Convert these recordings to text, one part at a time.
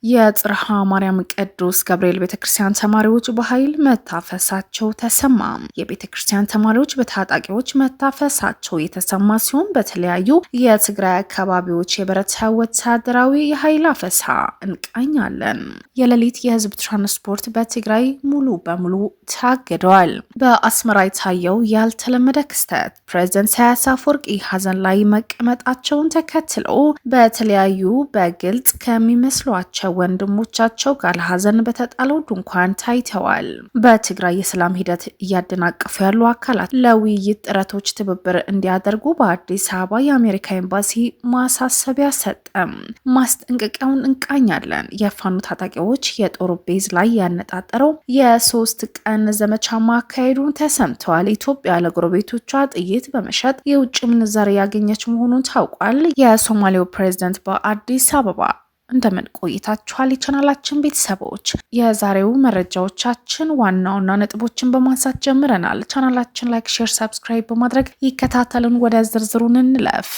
የጽርሐ ማርያም ቅዱስ ገብርኤል ቤተክርስቲያን ተማሪዎች በኃይል መታፈሳቸው ተሰማ። የቤተክርስቲያን ተማሪዎች በታጣቂዎች መታፈሳቸው የተሰማ ሲሆን በተለያዩ የትግራይ አካባቢዎች የበረታ ወታደራዊ የኃይል አፈሳ እንቃኛለን። የሌሊት የህዝብ ትራንስፖርት በትግራይ ሙሉ በሙሉ ታግደዋል። በአስመራ የታየው ያልተለመደ ክስተት ፕሬዝደንት ኢሳያስ አፈወርቂ ሀዘን ላይ መቀመጣቸውን ተከትለው በተለያዩ በግልጽ ከሚመስሏቸው ወንድሞቻቸው ጋር ለሀዘን በተጣለው ድንኳን ታይተዋል። በትግራይ የሰላም ሂደት እያደናቀፉ ያሉ አካላት ለውይይት ጥረቶች ትብብር እንዲያደርጉ በአዲስ አበባ የአሜሪካ ኤምባሲ ማሳሰቢያ ሰጠም። ማስጠንቀቂያውን እንቃኛለን። የፋኖ ታጣቂዎች የጦር base ላይ ያነጣጠረው የ3 ቀን ዘመቻ ማካሄዱን ተሰምተዋል። ኢትዮጵያ ለጎረቤቶቿ ጥይት በመሸጥ የውጭ ምንዛሪ ያገኘች መሆኑን ታውቋል። የሶማሌው ፕሬዝደንት በአዲስ አበባ። እንደምን ቆይታችኋል? የቻናላችን ቤተሰቦች፣ የዛሬው መረጃዎቻችን ዋና ዋና ነጥቦችን በማንሳት ጀምረናል። ቻናላችን like፣ share፣ subscribe በማድረግ ይከታተሉን። ወደ ዝርዝሩን እንለፍ።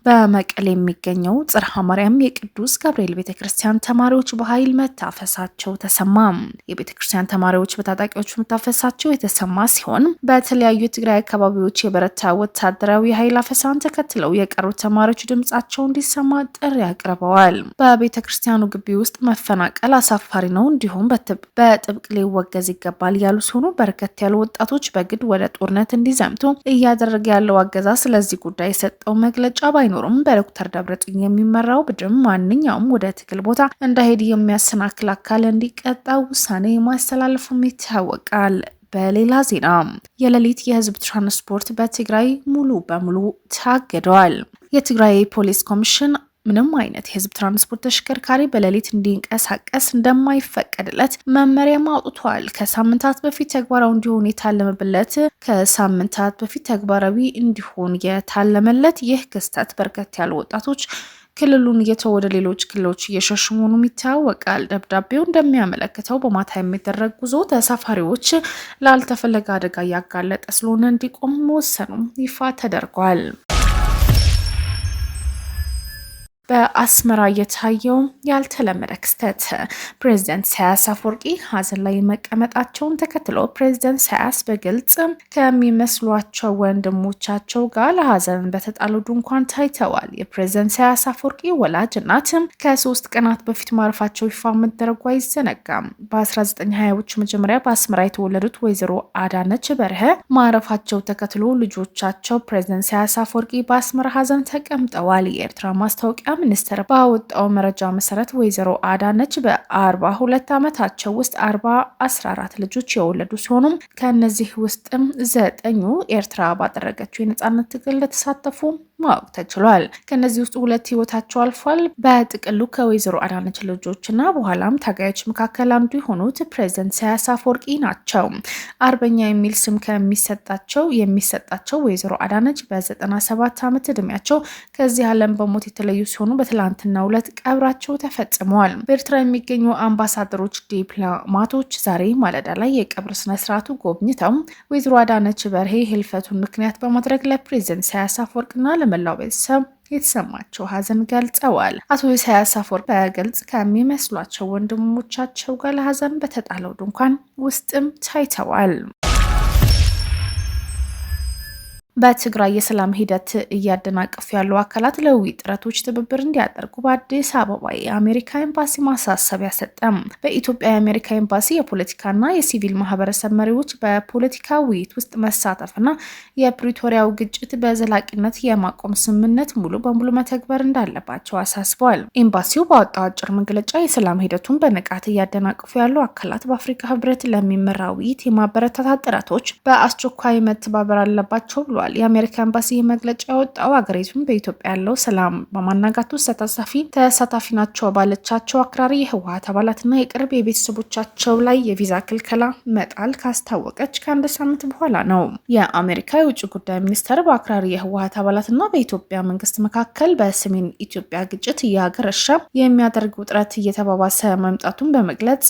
በመቀሌ የሚገኘው ጽርሐ ማርያም የቅዱስ ገብርኤል ቤተ ክርስቲያን ተማሪዎች በኃይል መታፈሳቸው ተሰማ። የቤተ ክርስቲያን ተማሪዎች በታጣቂዎች መታፈሳቸው የተሰማ ሲሆን በተለያዩ የትግራይ አካባቢዎች የበረታ ወታደራዊ የኃይል አፈሳን ተከትለው የቀሩት ተማሪዎች ድምጻቸው እንዲሰማ ጥሪ አቅርበዋል። በቤተ ክርስቲያኑ ግቢ ውስጥ መፈናቀል አሳፋሪ ነው፣ እንዲሁም በጥብቅ ሊወገዝ ይገባል ያሉ ሲሆኑ በርከት ያሉ ወጣቶች በግድ ወደ ጦርነት እንዲዘምቱ እያደረገ ያለው አገዛዝ ስለዚህ ጉዳይ የሰጠው መግለጫ ባይኖርም በዶክተር ደብረጽዮን የሚመራው ቡድን ማንኛውም ወደ ትግል ቦታ እንዳይሄድ የሚያሰናክል አካል እንዲቀጣ ውሳኔ ማስተላለፉም ይታወቃል። በሌላ ዜና የሌሊት የህዝብ ትራንስፖርት በትግራይ ሙሉ በሙሉ ታግደዋል። የትግራይ ፖሊስ ኮሚሽን ምንም አይነት የህዝብ ትራንስፖርት ተሽከርካሪ በሌሊት እንዲንቀሳቀስ እንደማይፈቀድለት መመሪያም አውጥቷል። ከሳምንታት በፊት ተግባራዊ እንዲሆን የታለመለት ይህ ክስተት በርከት ያሉ ወጣቶች ክልሉን እየተው ወደ ሌሎች ክልሎች እየሸሹ መሆኑም ይታወቃል። ደብዳቤው እንደሚያመለክተው በማታ የሚደረግ ጉዞ ተሳፋሪዎች ላልተፈለገ አደጋ እያጋለጠ ስለሆነ እንዲቆም መወሰኑም ይፋ ተደርጓል። በአስመራ የታየው ያልተለመደ ክስተት ፕሬዚደንት ኢሳያስ አፈወርቂ ሀዘን ላይ መቀመጣቸውን ተከትሎ ፕሬዚደንት ኢሳያስ በግልጽ ከሚመስሏቸው ወንድሞቻቸው ጋር ለሀዘን በተጣለው ድንኳን ታይተዋል። የፕሬዚደንት ኢሳያስ አፈወርቂ ወላጅ እናት ከ3 ቀናት በፊት ማረፋቸው ይፋ መደረጉ አይዘነጋም። በ1920ዎቹ መጀመሪያ በአስመራ የተወለዱት ወይዘሮ አዳነች በርሀ ማረፋቸው ተከትሎ ልጆቻቸው ፕሬዚደንት ኢሳያስ አፈወርቂ በአስመራ ሀዘን ተቀምጠዋል። የኤርትራ ማስታወቂያ ሚኒስቴር ባወጣው መረጃ መሰረት ወይዘሮ አዳነች በ42 ዓመታቸው ውስጥ 14 ልጆች የወለዱ ሲሆኑም ከእነዚህ ውስጥም ዘጠኙ ኤርትራ ባደረገችው የነጻነት ትግል ለተሳተፉ ማወቅ ተችሏል። ከእነዚህ ውስጥ ሁለት ህይወታቸው አልፏል። በጥቅሉ ከወይዘሮ አዳነች ልጆችና በኋላም ታጋዮች መካከል አንዱ የሆኑት ፕሬዚደንት ኢሳያስ አፈወርቂ ናቸው። አርበኛ የሚል ስም ከሚሰጣቸው የሚሰጣቸው ወይዘሮ አዳነች በ97 ዓመት እድሜያቸው ከዚህ ዓለም በሞት የተለዩ ሲሆኑ በትላንትናው ዕለት ቀብራቸው ተፈጽመዋል። በኤርትራ የሚገኙ አምባሳደሮች፣ ዲፕሎማቶች ዛሬ ማለዳ ላይ የቀብር ስነስርዓቱ ጎብኝተው ወይዘሮ አዳነች በርሄ ህልፈቱን ምክንያት በማድረግ ለፕሬዚደንት ኢሳያስ አፈወርቂና ለመላው ቤተሰብ የተሰማቸው ሀዘን ገልጸዋል። አቶ ኢሳያስ አፈወርቂ በግልጽ ከሚመስሏቸው ወንድሞቻቸው ጋር ለሀዘን በተጣለው ድንኳን ውስጥም ታይተዋል። በትግራይ የሰላም ሂደት እያደናቀፉ ያሉ አካላት ለውይይት ጥረቶች ትብብር እንዲያደርጉ በአዲስ አበባ የአሜሪካ ኤምባሲ ማሳሰቢያ ሰጠም። በኢትዮጵያ የአሜሪካ ኤምባሲ የፖለቲካና የሲቪል ማህበረሰብ መሪዎች በፖለቲካ ውይይት ውስጥ መሳተፍና የፕሪቶሪያው ግጭት በዘላቂነት የማቆም ስምምነት ሙሉ በሙሉ መተግበር እንዳለባቸው አሳስበዋል። ኤምባሲው ባወጣው አጭር መግለጫ የሰላም ሂደቱን በንቃት እያደናቀፉ ያሉ አካላት በአፍሪካ ህብረት ለሚመራ ውይይት የማበረታታት ጥረቶች በአስቸኳይ መተባበር አለባቸው ብሏል። የአሜሪካ ኤምባሲ ይህ መግለጫ ያወጣው ሀገሪቱን በኢትዮጵያ ያለው ሰላም በማናጋት ውስጥ ተሳታፊ ናቸው ባለቻቸው አክራሪ የህወሀት አባላትና የቅርብ የቤተሰቦቻቸው ላይ የቪዛ ክልከላ መጣል ካስታወቀች ከአንድ ሳምንት በኋላ ነው። የአሜሪካ የውጭ ጉዳይ ሚኒስተር በአክራሪ የህወሀት አባላትና በኢትዮጵያ መንግስት መካከል በሰሜን ኢትዮጵያ ግጭት እያገረሸ የሚያደርግ ውጥረት እየተባባሰ መምጣቱን በመግለጽ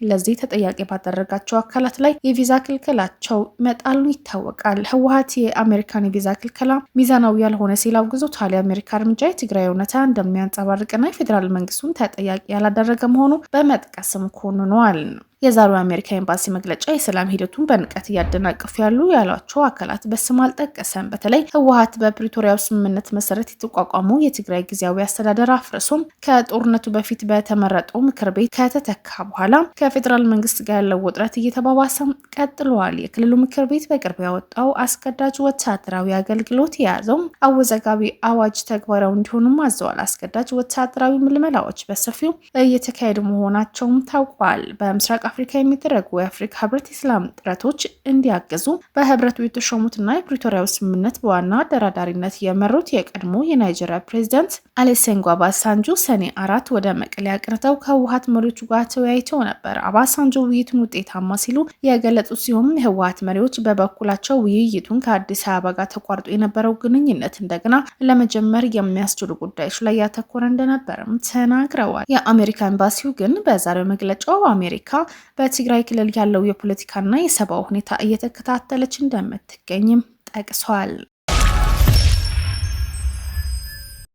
ለዚህ ተጠያቂ ባደረጋቸው አካላት ላይ የቪዛ ክልከላቸው መጣሉ ይታወቃል። ህወሀት የአሜሪካ የአሜሪካን የቪዛ ክልከላ ሚዛናዊ ያልሆነ ሲል አውግዞታል። የአሜሪካ እርምጃ የትግራይ እውነታ እንደሚያንጸባርቅና የፌዴራል መንግስቱን ተጠያቂ ያላደረገ መሆኑ በመጥቀስም ኮንኗል። የዛሬው የአሜሪካ ኤምባሲ መግለጫ የሰላም ሂደቱን በንቀት እያደናቀፉ ያሉ ያሏቸው አካላት በስም አልጠቀሰም። በተለይ ህወሓት በፕሪቶሪያው ስምምነት መሰረት የተቋቋመው የትግራይ ጊዜያዊ አስተዳደር አፍርሶም ከጦርነቱ በፊት በተመረጠው ምክር ቤት ከተተካ በኋላ ከፌዴራል መንግስት ጋር ያለው ውጥረት እየተባባሰ ቀጥሏል። የክልሉ ምክር ቤት በቅርቡ ያወጣው አስገዳጅ ወታደራዊ አገልግሎት የያዘው አወዛጋቢ አዋጅ ተግባራዊ እንዲሆኑም አዘዋል። አስገዳጅ ወታደራዊ ምልመላዎች በሰፊው እየተካሄዱ መሆናቸውም ታውቋል። በምስራቅ አፍሪካ የሚደረጉ የአፍሪካ ህብረት የሰላም ጥረቶች እንዲያግዙ በህብረቱ የተሾሙትና የፕሪቶሪያው ስምምነት በዋና አደራዳሪነት የመሩት የቀድሞ የናይጄሪያ ፕሬዚዳንት ኦሉሴጉን ኦባሳንጆ ሰኔ 4 ወደ መቀሌ አቅንተው ከህወሓት መሪዎች ጋር ተወያይተው ነበር። ኦባሳንጆ ውይይቱን ውጤታማ ሲሉ የገለጹት ሲሆን የህወሓት መሪዎች በበኩላቸው ውይይቱን ከአዲስ አበባ ጋር ተቋርጦ የነበረው ግንኙነት እንደገና ለመጀመር የሚያስችሉ ጉዳዮች ላይ ያተኮረ እንደነበርም ተናግረዋል። የአሜሪካ ኤምባሲው ግን በዛሬው መግለጫው አሜሪካ በትግራይ ክልል ያለው የፖለቲካና የሰብአዊ ሁኔታ እየተከታተለች እንደምትገኝም ጠቅሷል።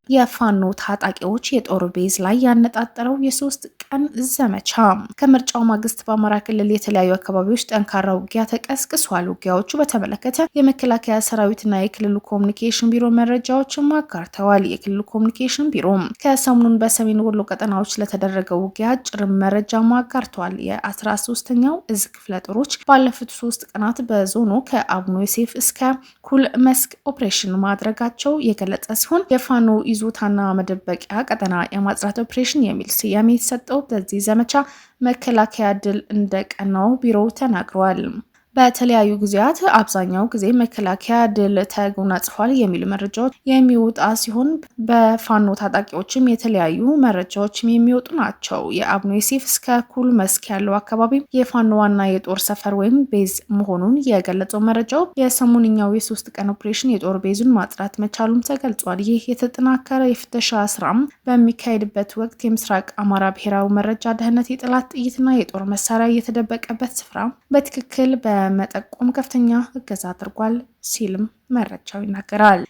የፋኖ ታጣቂዎች የጦር base ላይ ያነጣጠረው የ3 ቀን ዘመቻ። ከምርጫው ማግስት በአማራ ክልል የተለያዩ አካባቢዎች ጠንካራ ውጊያ ተቀስቅሷል። ውጊያዎቹ በተመለከተ የመከላከያ ሰራዊትና የክልሉ ኮሚኒኬሽን ቢሮ መረጃዎችን አጋርተዋል። የክልሉ ኮሚኒኬሽን ቢሮ ከሰሞኑን በሰሜን ወሎ ቀጠናዎች ለተደረገው ውጊያ አጭር መረጃ አጋርተዋል። የ13ኛው እዝ ክፍለ ጦሮች ባለፉት 3 ቀናት በዞኑ ከአቡነ ዮሴፍ እስከ ኩል መስክ ኦፕሬሽን ማድረጋቸው የገለጸ ሲሆን፣ የፋኖ ይዞታና መደበቂያ ቀጠና የማጽዳት ኦፕሬሽን የሚል ስያሜ የተሰጠው በዚህ ዘመቻ መከላከያ ድል እንደቀናው ቢሮው ተናግሯል። በተለያዩ ጊዜያት አብዛኛው ጊዜ መከላከያ ድል ተጎናጽፏል የሚሉ መረጃዎች የሚወጣ ሲሆን፣ በፋኖ ታጣቂዎችም የተለያዩ መረጃዎችም የሚወጡ ናቸው። የአቡነ ዮሴፍ እስከ ኩል መስክ ያለው አካባቢ የፋኖ ዋና የጦር ሰፈር ወይም base መሆኑን የገለጸው መረጃው፣ የሰሞንኛው የ3 ቀን ኦፕሬሽን የጦር base ኡን ማጽዳት መቻሉም ተገልጿል። ይህ የተጠናከረ የፍተሻ ስራም በሚካሄድበት ወቅት የምስራቅ አማራ ብሔራዊ መረጃ ደህንነት የጠላት ጥይትና የጦር መሳሪያ የተደበቀበት ስፍራ በትክክል በመጠቆም ከፍተኛ እገዛ አድርጓል ሲልም መረጃው ይናገራል።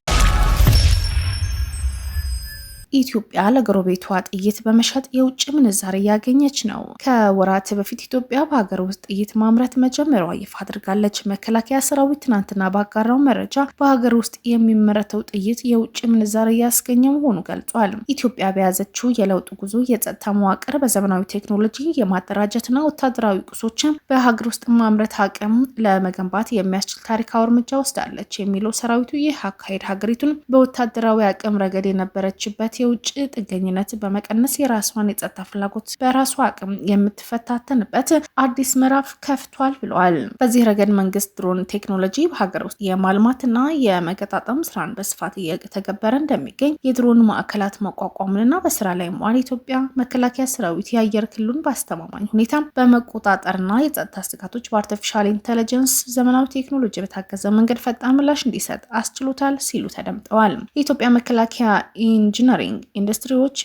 ኢትዮጵያ ለጎረቤቷ ጥይት በመሸጥ የውጭ ምንዛሪ እያገኘች ነው። ከወራት በፊት ኢትዮጵያ በሀገር ውስጥ ጥይት ማምረት መጀመሯ ይፋ አድርጋለች። መከላከያ ሰራዊት ትናንትና ባጋራው መረጃ በሀገር ውስጥ የሚመረተው ጥይት የውጭ ምንዛሪ እያስገኘ መሆኑ ገልጿል። ኢትዮጵያ በያዘችው የለውጥ ጉዞ የጸጥታ መዋቅር በዘመናዊ ቴክኖሎጂ የማደራጀትና ወታደራዊ ቁሶችን በሀገር ውስጥ ማምረት አቅም ለመገንባት የሚያስችል ታሪካዊ እርምጃ ወስዳለች የሚለው ሰራዊቱ፣ ይህ አካሄድ ሀገሪቱን በወታደራዊ አቅም ረገድ የነበረችበት የውጭ ጥገኝነት በመቀነስ የራሷን የጸጥታ ፍላጎት በራሷ አቅም የምትፈታተንበት አዲስ ምዕራፍ ከፍቷል ብለዋል። በዚህ ረገድ መንግስት ድሮን ቴክኖሎጂ በሀገር ውስጥ የማልማትና የመገጣጠም ስራን በስፋት እየተገበረ እንደሚገኝ፣ የድሮን ማዕከላት መቋቋሙንና በስራ ላይ መዋል የኢትዮጵያ መከላከያ ሰራዊት የአየር ክልሉን በአስተማማኝ ሁኔታ በመቆጣጠርና የጸጥታ ስጋቶች በ artificial intelligence ዘመናዊ ቴክኖሎጂ በታገዘ መንገድ ፈጣን ምላሽ እንዲሰጥ አስችሎታል ሲሉ ተደምጠዋል። የኢትዮጵያ መከላከያ ኢንጂነሪንግ ኢንዱስትሪዎች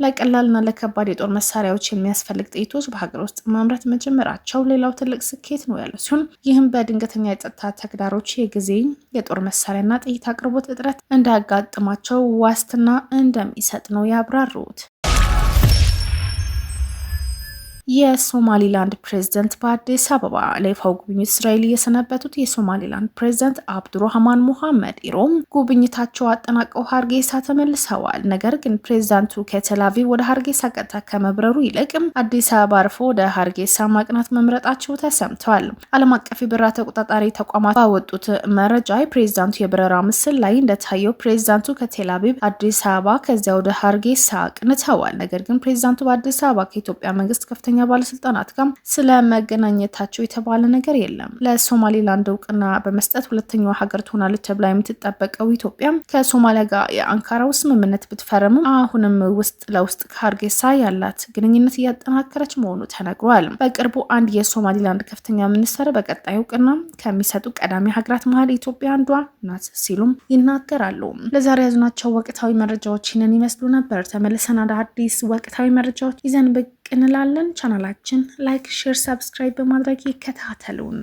ለቀላልና ለከባድ የጦር መሳሪያዎች የሚያስፈልግ ጥይቶች በሀገር ውስጥ ማምረት መጀመራቸው ሌላው ትልቅ ስኬት ነው ያሉ ሲሆን፣ ይህም በድንገተኛ የጸጥታ ተግዳሮች የጊዜ የጦር መሳሪያና ጥይት አቅርቦት እጥረት እንዳያጋጥማቸው ዋስትና እንደሚሰጥ ነው ያብራሩት። የሶማሊላንድ ፕሬዝደንት በአዲስ አበባ። ለይፋዊ ጉብኝት እስራኤል የሰነበቱት የሶማሊላንድ ፕሬዝደንት አብዱራህማን ሙሐመድ ኢሮም ጉብኝታቸው አጠናቀው ሀርጌሳ ተመልሰዋል። ነገር ግን ፕሬዝዳንቱ ከቴል አቪቭ ወደ ሀርጌሳ ቀጥታ ከመብረሩ ይልቅ አዲስ አበባ አርፎ ወደ ሀርጌሳ ማቅናት መምረጣቸው ተሰምተዋል። ዓለም አቀፍ የበረራ ተቆጣጣሪ ተቋማት ባወጡት መረጃ የፕሬዝዳንቱ የበረራ ምስል ላይ እንደታየው ፕሬዝዳንቱ ከቴል አቪቭ አዲስ አበባ፣ ከዚያ ወደ ሀርጌሳ አቅንተዋል። ነገር ግን ፕሬዝዳንቱ በአዲስ አበባ ከኢትዮጵያ መንግስት ከፍተኛ ባለስልጣናት ጋር ስለ መገናኘታቸው የተባለ ነገር የለም። ለሶማሌላንድ እውቅና በመስጠት ሁለተኛዋ ሀገር ትሆናለች ተብላ የምትጠበቀው ኢትዮጵያ ከሶማሊያ ጋር የአንካራው ስምምነት ብትፈርምም አሁንም ውስጥ ለውስጥ ከሀርጌሳ ያላት ግንኙነት እያጠናከረች መሆኑ ተነግሯል። በቅርቡ አንድ የሶማሊላንድ ከፍተኛ ሚኒስተር በቀጣይ እውቅና ከሚሰጡ ቀዳሚ ሀገራት መሀል ኢትዮጵያ አንዷ ናት ሲሉም ይናገራሉ። ለዛሬ ያዝናቸው ወቅታዊ መረጃዎች ይህንን ይመስሉ ነበር። ተመልሰን አዳዲስ ወቅታዊ መረጃዎች ይዘን ብቅ እንላለን። ቻናላችን like፣ share፣ subscribe በማድረግ ይከታተሉን።